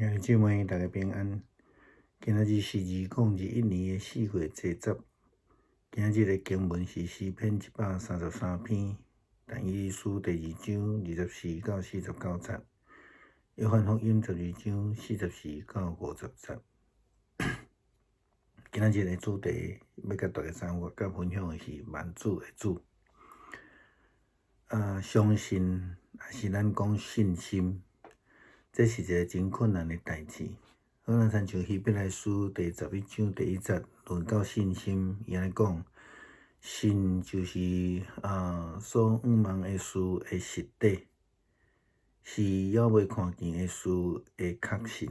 兄弟姊妹，大家平安。今仔日是2021年4月10日。今仔日的經文是詩篇133篇，但以理書第二章24到49節，約翰福音12章44到50節。今仔日的主題欲佮大家參與佮分享的是萬主的主。啊，相信抑是咱講信心，這是一个真困難的代誌。好，咱親像希伯來書第11章第1節論到信心，伊按呢講：信就是所向望的事的實底，是猶未看見的事的確信。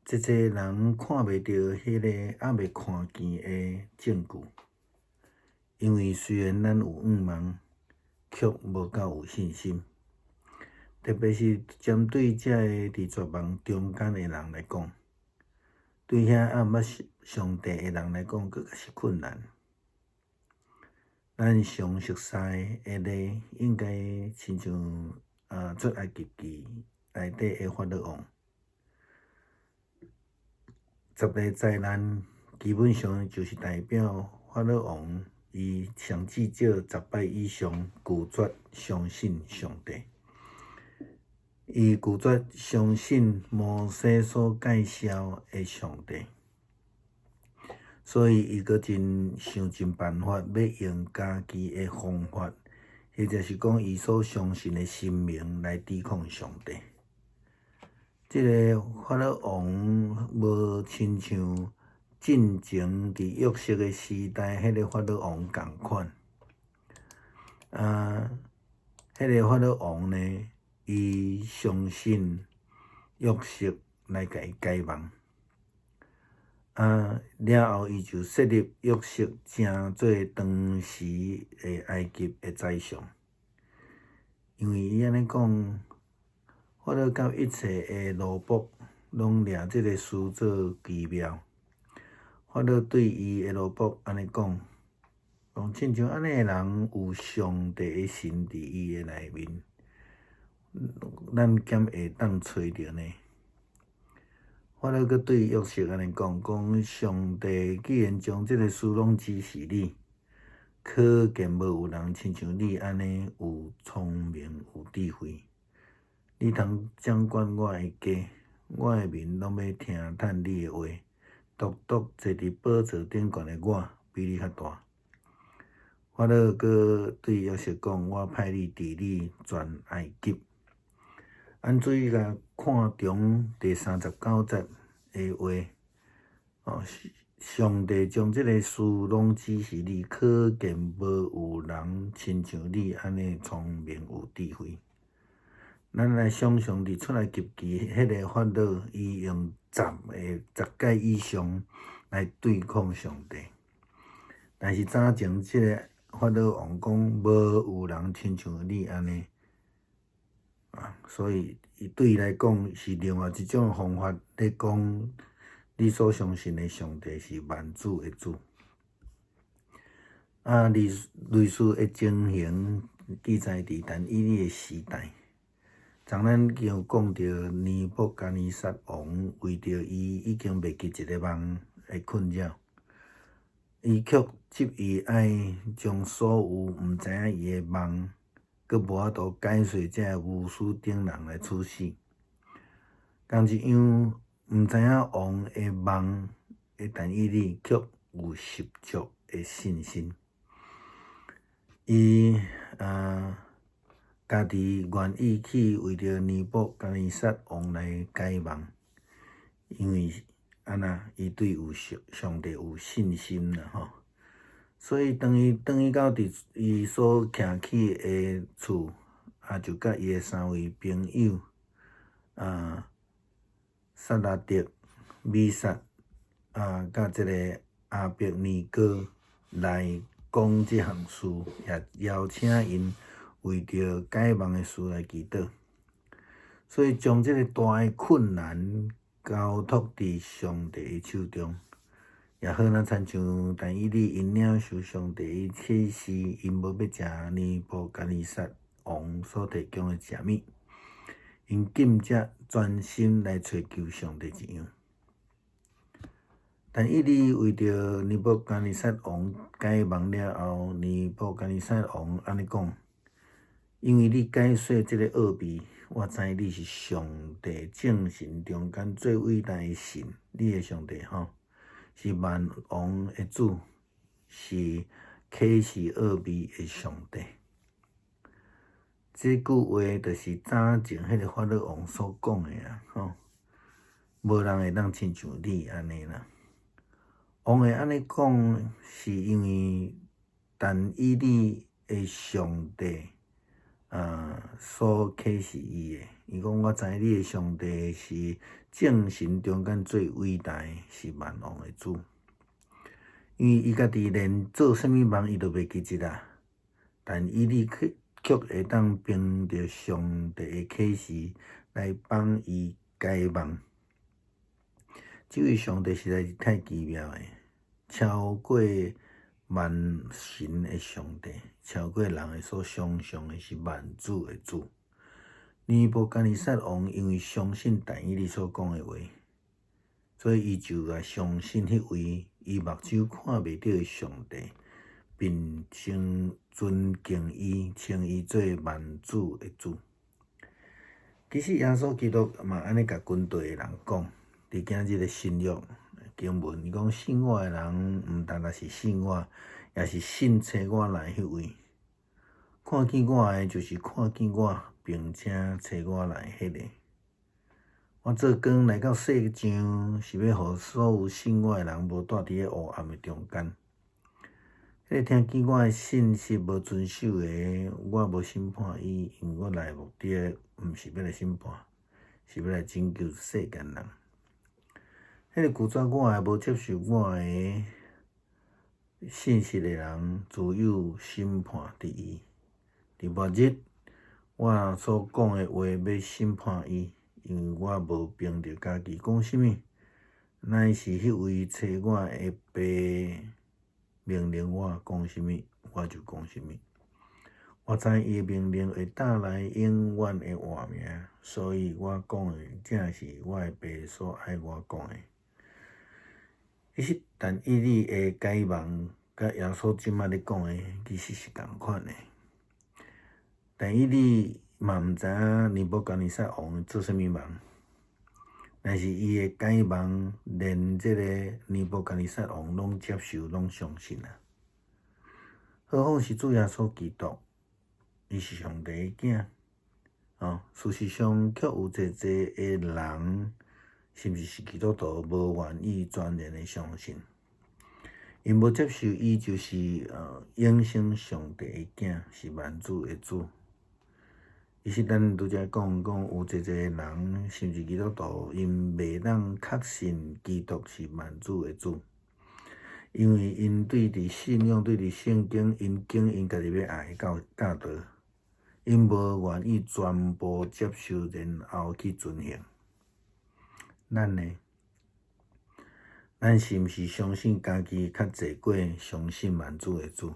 濟濟人看袂著彼个猶未看見的證據，因為雖然咱有向望，卻無夠有信心。特別是針對這个佇絕望中間的人來講，對遐猶毋捌上帝的人來講，閣較是困難。咱上熟似的例，應該親像出埃及記內底的法老王。十个災難基本上就是代表法老王，伊上至少十擺以上拒絕相信上帝。伊拒絕相信摩西所介紹的上帝，所以伊閣真想盡辦法，欲用家己的方法，或者是講伊所相信的神明來抵抗上帝。這个法老王無親像進前佇約瑟的時代，彼个法老王仝款。啊，彼个法老王呢，伊相信約瑟來共伊解夢。啊，了後伊就設立約瑟成做當時的埃及的宰相。因為伊按呢講，法老佮一切的奴僕攏掠這个事做奇妙。法老對伊的奴僕按呢講，講親像按呢的人有上帝的神佇伊的內面，咱敢會當揣著呢？法老閣對約瑟按呢講，講上帝既然將這个事攏指示你，可見無有人親像你按呢有聰明有智慧。你通掌管我的家，我的民攏欲聽趁你的話。獨獨坐佇寶座頂懸的我，比你較大。法老閣對約瑟講：我派你治理全埃及。按注意共看重第39節的話，哦，上帝將這个事攏指示你，可見無有人親像你按呢聰明有智慧。咱來想像佇出埃及記，彼个法老，伊用十个十擺以上來對抗上帝，但是早前這个法老王講無有人親像你按呢，啊，所以伊對伊來講是另外一種方法，咧講你所相信的上帝是萬主的主。啊，類類似的情形記載佇但以理的時代。昨咱有講著尼布甲尼撒王為著伊已經袂記一个夢的困擾，伊卻執意愛將所有毋知影伊的夢，閣無法度解說這个巫師等人來處死。仝一樣，毋知影王的夢的但以理，卻有十足的信心。伊家己願意去為著尼布甲尼撒王來解夢，因為按怎，伊對有上上帝有信心啦吼。所以當伊轉去到佇伊所徛起的厝，啊，就佮伊的三位朋友啊，撒拉達、米煞啊，佮這个亞伯尼歌來講這項事，也邀請𪜶為著解夢的事來祈禱，所以將這个大的困難交託佇上帝的手中，也好若親像但以理𪜶領受上帝的啟示，𪜶無欲食尼布甲尼撒王所提供的食物， 𪜶禁食專心來揣求上帝一樣。但以理為著尼布甲尼撒王解夢了後，尼布甲尼撒王按呢講：因為你解說這个奧秘，我知你是上帝眾神中間最偉大的神，你的上帝吼，是萬王的主，是啟示奧秘的上帝。這句話就是早前彼个法老王所講的啊，吼，無人會當親像你按呢啦。王會按呢講，是因為但以理的上帝啊所啟示伊的。伊講，我知你的上帝是眾神中間最偉大的，是萬王的主。因為伊家己連做啥物夢，伊都袂記得啦。但以理卻會當憑著上帝的啟示來幫伊解夢。這位上帝實在是太奇妙的，超過萬神的上帝，超過人的所想像的，是萬主的主。尼布甲尼撒王因為相信但以理所講的話，所以伊就來相信彼位伊目睭看袂著的上帝，並稱尊敬伊，稱伊做萬主的主。其實耶穌基督嘛按呢共軍隊的人講。佇今日的新約經文，伊講信我的人，毋單單是信我，也是信差我來彼位。看見我的，就是看見我，並且差我來彼個。我做光來到世上，是欲予所有信我的人無蹛佇咧烏暗的中間。彼个聽見我的信息無遵守的，我無審判伊，因為我來的目的毋是欲來審判，是欲來拯救世間人。彼个拒絕我的、無接受我的信息的人，自有審判佇伊。佇末日，我所講的話欲審判伊，因為我無憑著家己講啥物，乃是彼位差我的父命令我講啥物，我就講啥物。我知伊的命令會帶來永遠的活命，所以我講的正是我的父所愛我講的。其實，但以理的解夢，佮耶穌這擺咧講的，其實是仝款的。但以理嘛毋知影尼布甲尼撒王做啥物夢，但是伊的解夢，連這个尼布甲尼撒王攏接受，攏相信啊。何況是主耶穌基督，伊是上帝的囝，哦，事實上，卻有濟濟的人，甚至是基督徒，無願意全然的相信，𪜶無接受伊就是永生上帝的囝，是萬主的主。其實咱拄才講講有濟濟人，甚至基督徒，𪜶袂當確信基督是萬主的主，因為𪜶對佇信仰、對佇聖經，𪜶經𪜶家己欲愛的教教導，𪜶無願意全部接受，然後去遵行。咱呢？咱是毋是相信家己較濟過相信萬主的主？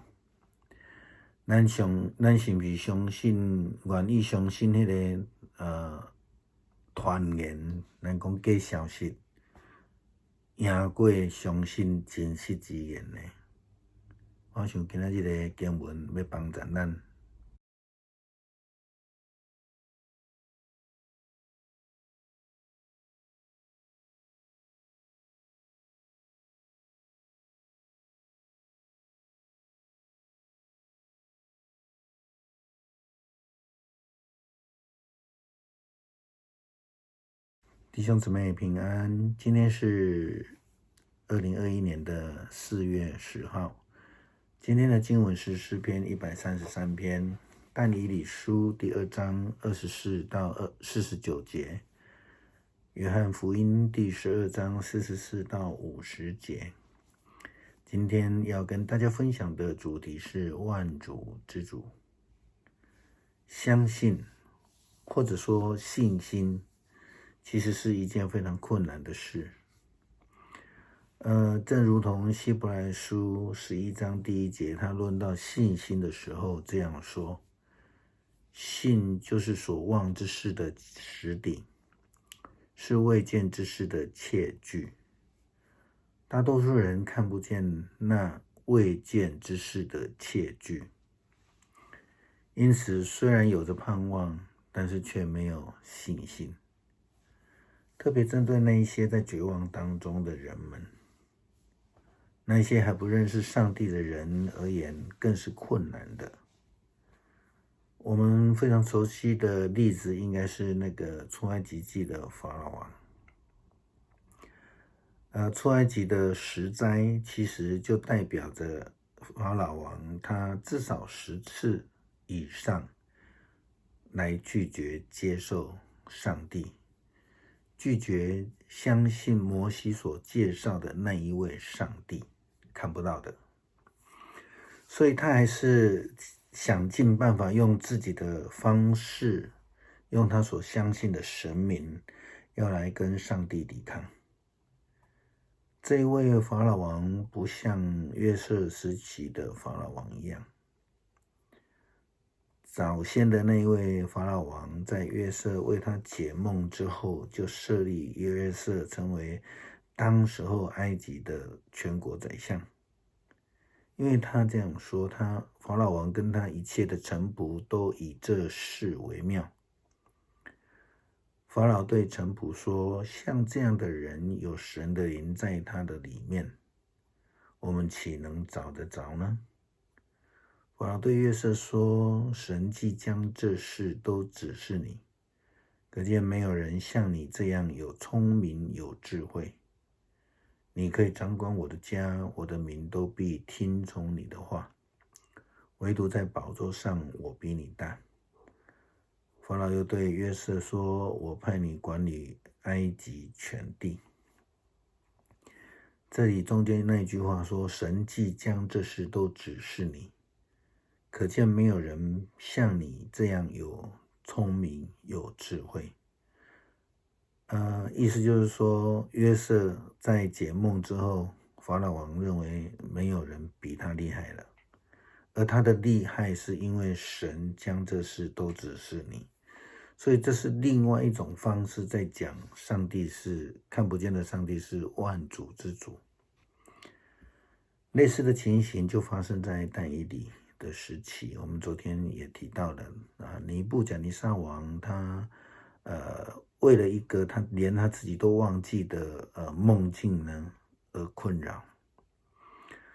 咱是毋是相信願意相信彼个傳言？咱講假消息，贏過相信真實之言呢？我想今仔日的經文欲幫助咱。弟兄姊妹平安，今天是2021年的4月10號。今天的經文是詩篇133篇，但以理書第二章24到49節，約翰福音第12章44到50節。今天要跟大家分享的主題是萬主之主。相信，或者說信心，其實是一件非常困難的事。正如同希伯來書11章第1節，他論到信心的時候這樣說：信就是所望之事的實底，是未見之事的確據。大多數人看不見那未見之事的確據，因此雖然有着盼望，但是卻沒有信心。特別針對那一些在絕望當中的人們，那些還不認識上帝的人而言，更是困難的。我們非常熟悉的例子，應該是那個出埃及記的法老王。出埃及的十災其實就代表着法老王他至少10次以上來拒絕接受上帝，拒絕相信摩西所介紹的那一位上帝，看不到的，所以他還是想盡辦法用自己的方式，用他所相信的神明，要來跟上帝抵抗。這一位法老王不像約瑟時期的法老王一樣，早先的那一位法老王在約瑟為他解夢之後，就設立約瑟成為當時候埃及的全國宰相。因為他這樣說，他法老王跟他一切的臣僕都以這事為妙。法老對臣僕說：“像這樣的人，有神的靈在他的裡面，我們豈能找得着呢？”法老對約瑟說：“神既將這事都指示你，可見沒有人像你這樣有聰明有智慧。你可以掌管我的家，我的民都必聽從你的話。唯獨在寶座上，我比你大。”法老又對約瑟說：“我派你管理埃及全地。”這裡中間那句話說：“神既將這事都指示你，可見沒有人像你這樣有聰明有智慧。”意思就是說，約瑟在解夢之後，法老王認為沒有人比他厲害了，而他的厲害是因為神將這事都指示你。所以這是另外一種方式，在講上帝是看不見的，上帝是萬主之主。類似的情形就發生在但以理的時期，我們昨天也提到了啊，尼布甲尼撒王他為了一個他連他自己都忘記的夢境呢而困擾，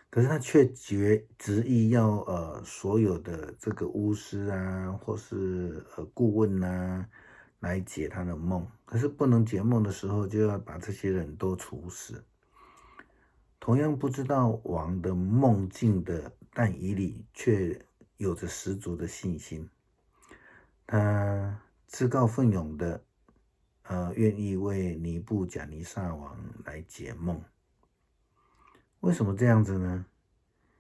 可是他卻執意要所有的這個巫師啊，或是顧問啊來解他的夢。可是不能解夢的時候，就要把這些人都處死。同樣不知道王的夢境的但以理，卻有着十足的信心。他自告奮勇的，願意為尼布甲尼撒王來解夢。為什麼這樣子呢？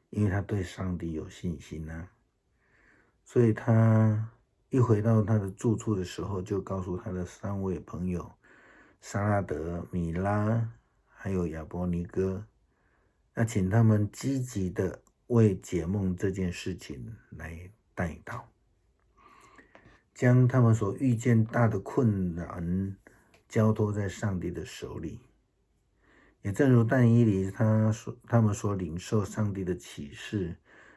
因為他對上帝有信心啊，所以他一回到他的住處的時候，就告訴他的三位朋友沙拉德、米拉還有亞伯尼歌，那請他們積極的為解夢這件事情來代禱，將他們所遇見大的困難交託在上帝的手裡。也正如但以理他們所領受上帝的啟示，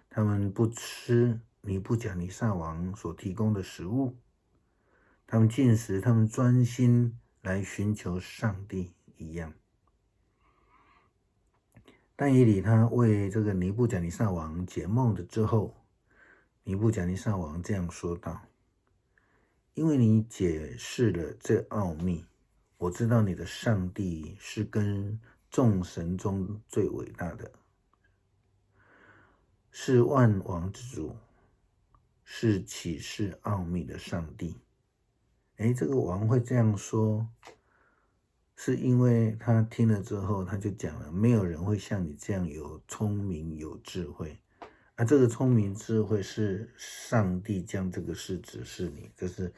他們不吃尼布甲尼撒王所提供的食物，他們禁食，他們專心來尋求上帝一樣。但以理他為這個尼布甲尼撒王解夢的之後，尼布甲尼撒王這樣說道：“因為你解釋了這奧秘，我知道你的上帝是跟眾神中最偉大的，是萬王之主，是啟示奧秘的上帝。”誒，這個王會這樣說，是因為他聽了之後，他就講了，沒有人會像你這樣有聰明有智慧。啊，這個聰明智慧是上帝將這個事指示你，這是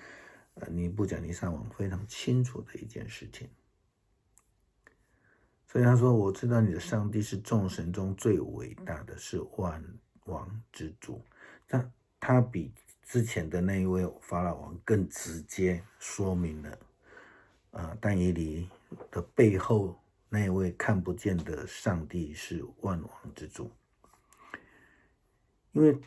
尼布甲尼撒王非常清楚的一件事情。所以他說：“我知道你的上帝是眾神中最偉大的，是萬王之主。他比之前的那一位法老王更直接說明了，但以理的背後那一位看不見的上帝是萬王之主，因為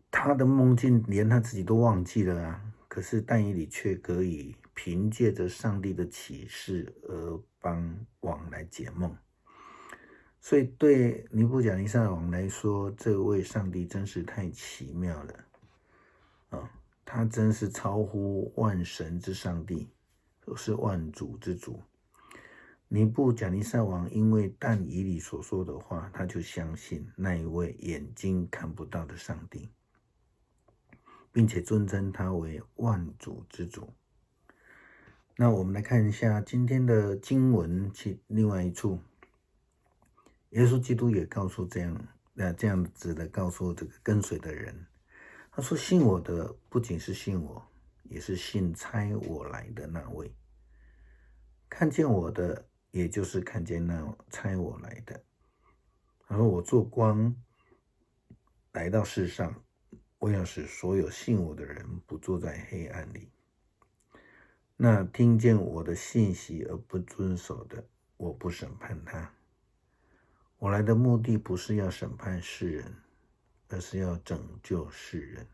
他的夢境連他自己都忘記了啊，可是但以理卻可以憑借着上帝的啟示而幫王來解夢，所以對尼布甲尼撒王來說，這位上帝真是太奇妙了。啊，他真是超乎萬神之上帝，是萬主之主。尼布甲尼撒王因為但以理所說的話，他就相信那一位眼睛看不到的上帝，並且尊稱他為萬主之主。那我們來看一下今天的經文，其另外一處，耶穌基督也告訴這樣，那這樣子的告訴這個跟隨的人。他說：“信我的，不僅是信我，也是信差我來的那位。看見我的，也就是看見那差我來的。”他說：“我做光來到世上，我要使所有信我的人不坐在黑暗裡。那聽見我的信息而不遵守的，我不審判他。我來的目的不是要審判世人，而是要拯救世人。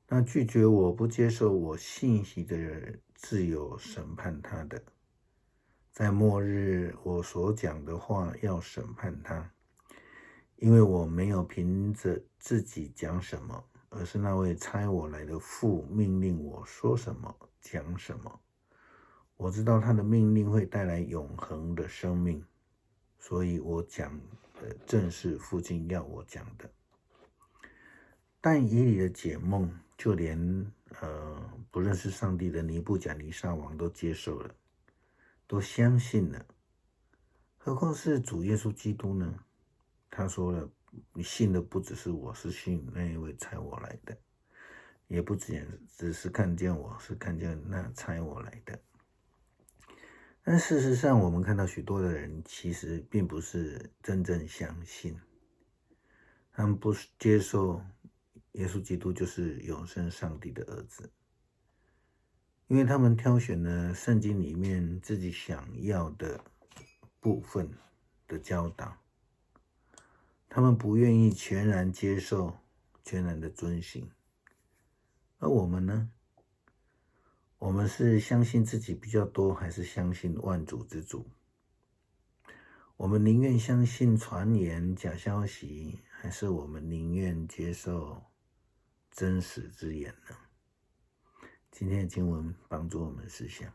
那拒絕我不接受我信息的人，自有審判他的。在末日，我所講的話要審判他，因為我沒有憑着自己講什麼，而是那位差我來的父命令我說什麼，講什麼。我知道他的命令會帶來永恆的生命，所以我講的正是父親要我講的。但以理的解夢，就連不認識上帝的尼布甲尼撒王都接受了，都相信了，何況是主耶穌基督呢？他說了：“你信的不只是我，是信那一位差我來的，也不只是看見我，是看見那差我來的。”但事實上，我們看到許多的人其實並不是真正相信，他們不接受耶穌基督就是永生上帝的兒子，因為他們挑選了聖經裡面自己想要的部分的教導，他們不願意全然接受、全然的遵行。而我們呢？我們是相信自己比較多，還是相信萬主之主？我們寧願相信傳言、假消息，還是我們寧願接受真實之言呢？今天的經文幫助我們思想。